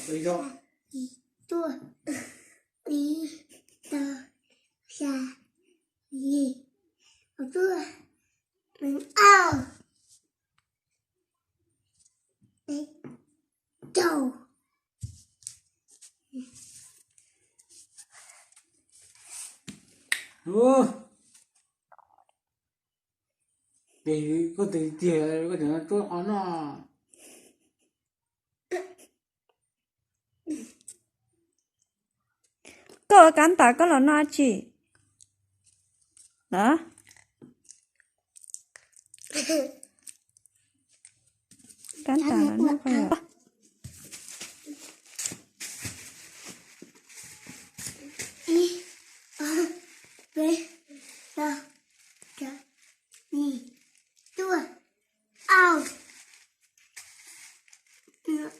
Ib, cuaj, ib, rau, xya, yim, cuaj, ob, peb, caug. Tes koj tes tiag koj tseem tsuab qhov no. Koj ua kab ntas koj los noj dab tsi? Kab ntas los noj. Ib, ob, peb, rau, xya, yim, cuaj, ob,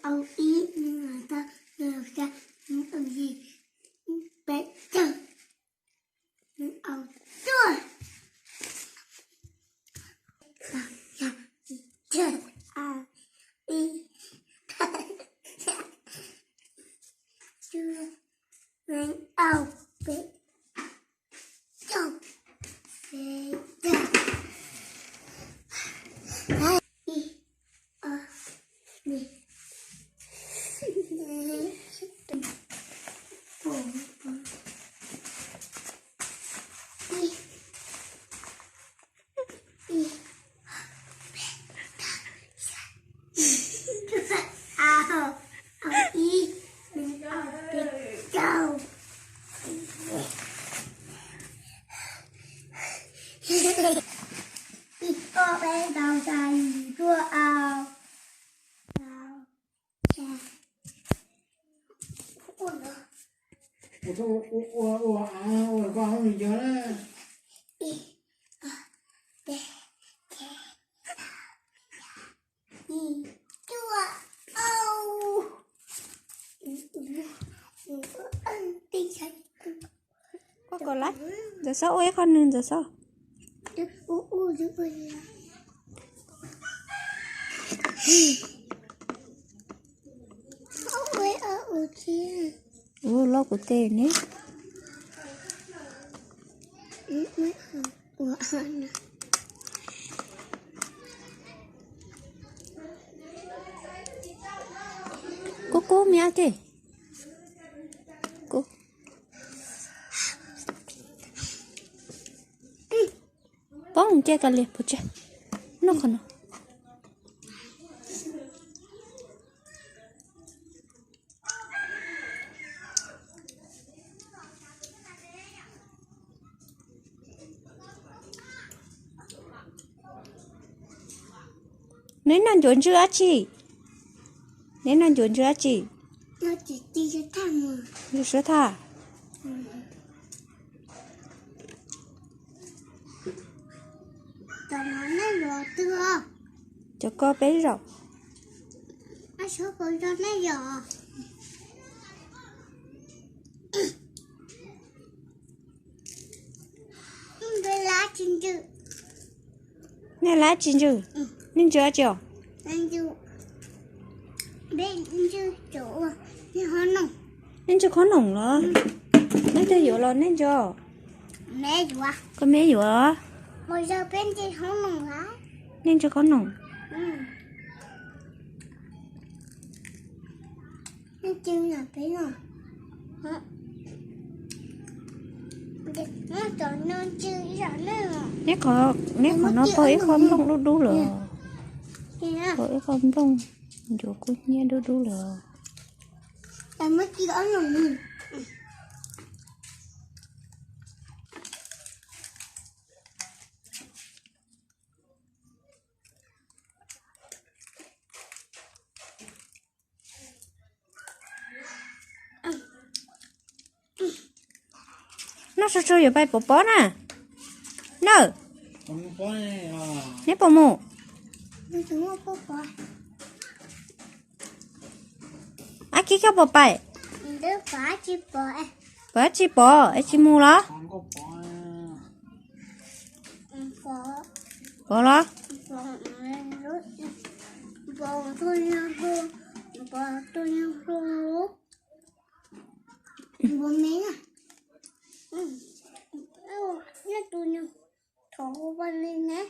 ob, ib, ob, rau, ob, xya, ob, yim, peb, caug, ob, cuaj. Ib, cuaj, ob, peb, caug, peb, caug. Ib, ob, peb, ib, Ua, ua, ua, ua, ua, koj hauj nws yog na. Ua kom lawm, Ntxawm Xob ua ib qho nws Ntxawm Xob. Ua loj kuv tes ne. Kub kub me ab ke. Kub. Poob cia ka lias puas tsa. Noj qhov no. Neb noj ncuav ntswg dab tsi? Neb noj ncuav ntswg dab tsi? Ncuav suab thaj. Cov ko peb zaum. Nej lab tsis ntsws, nej ntsws dab tsi os? Nej ntsws qhob noom los? Nej twb yuav los nej ntsws. Koj me yuav. Nej ntsws qhob noom. Neb qhov, neb qhov no pog ib qho nplooj dub dub lawm. Pog ib qho nplooj ncuav kub hnyiab dub dub lawm. Noj su su yuav pais pov pob na. Nawj, neb puas mus? Ab Kib koj puas pais? Pov dab tsi pov, es tsis mus los? Pov los? Pov tus nyuag hluas lub, npua me na. Nyob tus nyuag thov ua li ne,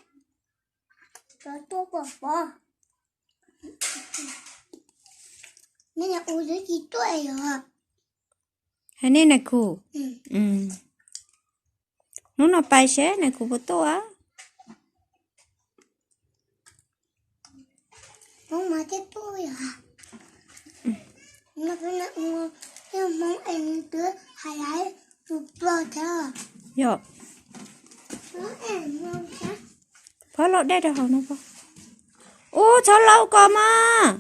cov tuaj pom pov. Nej ua tsis tuaj yog. Hais nej Nais Khu. Hnub no pais seb Nais Khu puas tuaj. Hmoob mas thiaj tuaj yog. Thiaj Hmoob es twb hais laiv tus plog thiab. Yog. Phob los dej rau hauv no pog. Ub, txhob laub ko mas.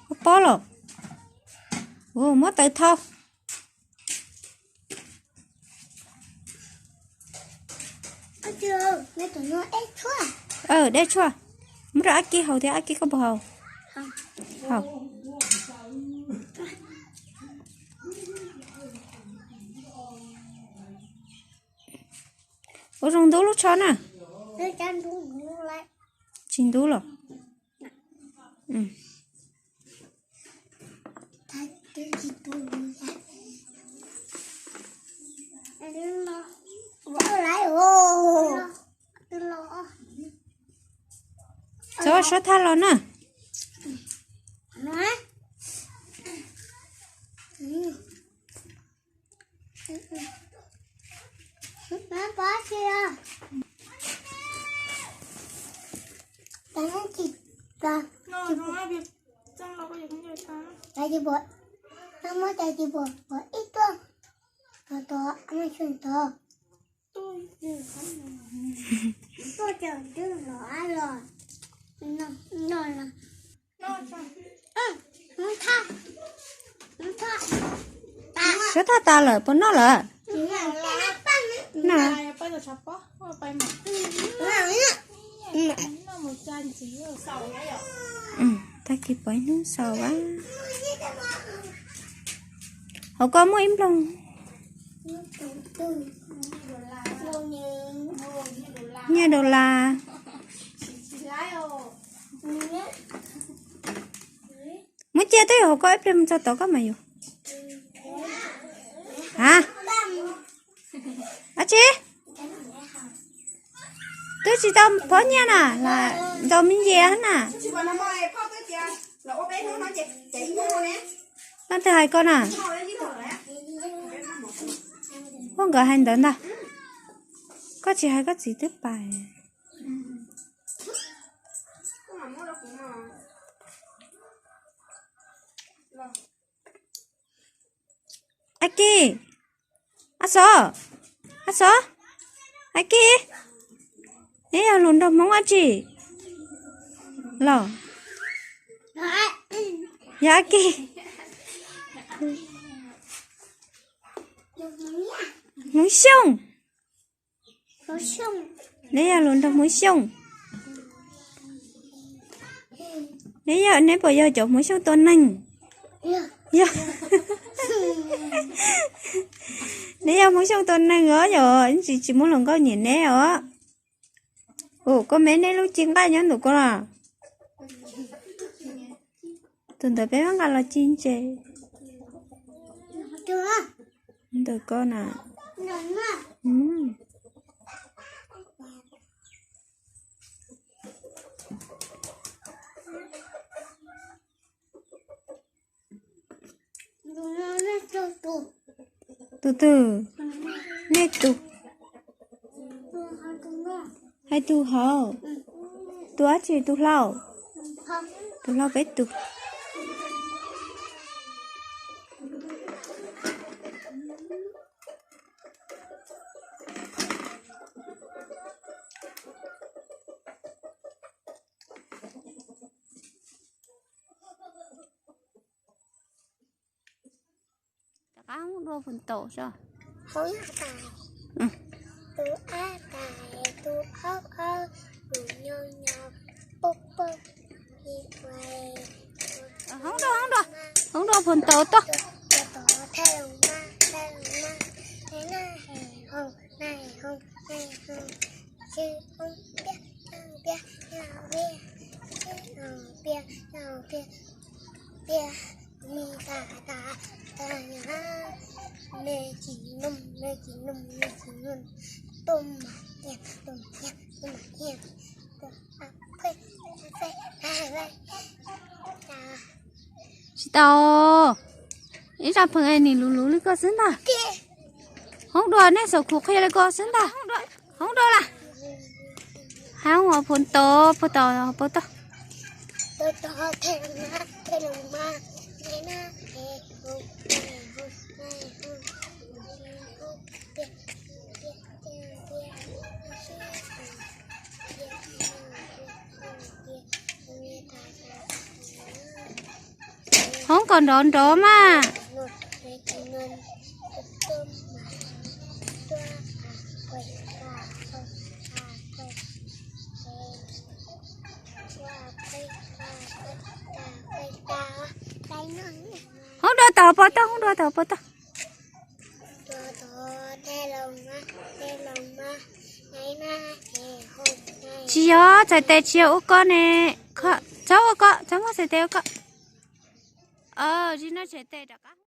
Pob pob los. Ua, muab taws thau. Dej tshuaj. Muab rau Ab Kib haus thiab, Ab Kib koj puas haus? Haus. Ua zoo ntub lub tsho na. Tsis ntub los. Txhob suab thaj los na. Suab thaj tas lawm puas noj lawm? Tag kis pom ib hnub xaus a. Hauv ko muaj ib nploog. Nyiaj dollar. Muab cia twb yog hauv ko ib pliag mus txog tod koj mam yuav. Ha? Ab tsi? Twb tsis tau phob nyiaj na, ntau me ntsis na. Leej twg hais koj na? Poj nkawd hais ntawd ntag. Koj tsis hais koj txiv twb pais. Ab Kis, Ab Xov, Ab Xov, Ab Kis, neb yog hluas nraug Hmoob dab tsi los? Yog Ab Kis. Hmoob Xyooj. Neb yog hluas nraug Hmoob Xyooj. Neb yog, neb puas yog cov Hmoob Xyooj tua neeg? Yog. Neb yog Hmoob Xyooj tua neeg os, yog tsis, tsis muaj hluas nkauj nyiam neb os. Ua, koj me neb lub ci nqaij nyob ntawm koj los? Tus ntawd peb muab nqa los ci ntses. Ntawm koj na. Tus twg? Nej tus. Hais tus hauv. Tus dab tsi? Tus hlau. Tus hlau peb tus. Rov qab hoob dua phun taum so. Hoob tais, tus ab tais, tus aub aub, tus nyo nyo, poj poj, hoob dua, hoob dua, hoob dua phun taum tuaj. Hoo, hoo, hoo, tsw, hoo, piab, hoo, piab, hoo, piab, tsw, hoo, piab, hoo, piab, piab, me tas tas tas, me tsis noog, me tsis noog, me tsis noog, tuaj mas hiam, tuaj mas hiam, tuaj mas hiam, tuaj mas hiam, Tsis tau, ib zaj pheej nim luv luv li ko xwb ntag. Hoob dua nej xav kuv qhia li ko xwb ntag. Hoob dua las, hab ua phuv tau, phuv tau, phuv tau. Hoob kom nrov nrov mas. Hoob dua tau pov tau, hoob dua tau pov tau. Tsis yog, txhais tes tsis yog ua ko ne. Txhob ua ko, txhob muab txhais tes ua ko. Tsis no txhais tes rov qab.